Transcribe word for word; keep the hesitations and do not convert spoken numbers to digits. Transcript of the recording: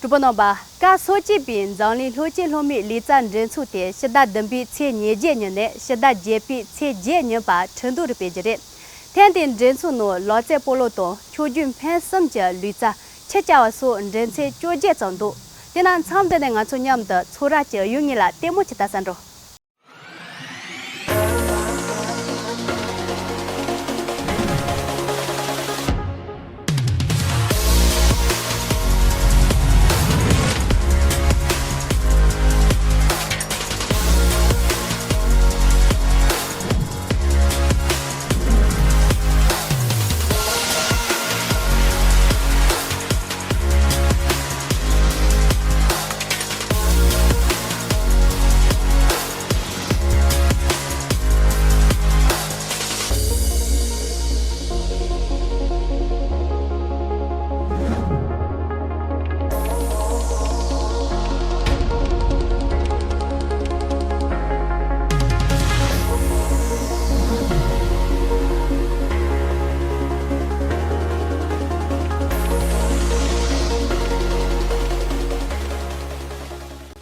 གྲོགས་པོ་རྣམ་པ། ཀ་སོ་གཅིག་པའི་འཛམ་གླིང་སློབ་ཆེན་སློབ་མའི་ལེ་ཚན་འགྲན་ཚོགས་དེ་ཕྱི་ཟླ་བདུན་པའི་ཚེས་ཉེར་བརྒྱད་ཉིན་ནས་ཕྱི་ཟླ་བརྒྱད་པའི་ཚེས་བརྒྱད་ཉིན་བར་ཁྲིན་ཏུའུ་རུ་སྤེལ་རྒྱུ་རེད། ཐེངས་འདིའི་འགྲན་ཚོགས་ནང་ལག་རྩེད་སྤོ་ལོ་དང་འཁྱོག་བརྗོད་འཕེན་གསུམ་གྱི་ལུས་རྩལ་ཕྱི་བཅར་བ་སོགས་འགྲན་ཚན་བཅོ་བརྒྱད་ཙམ་འདུག་དེས་ན་མཚམས་འདི་ནས་ང་ཚོ་མཉམ་དུ་ཚོ་ར་གྱི་ཡུལ་དངོས་ལ་ལྟད་མོ་ཅིག་ལྟ་ས་འགྲོ།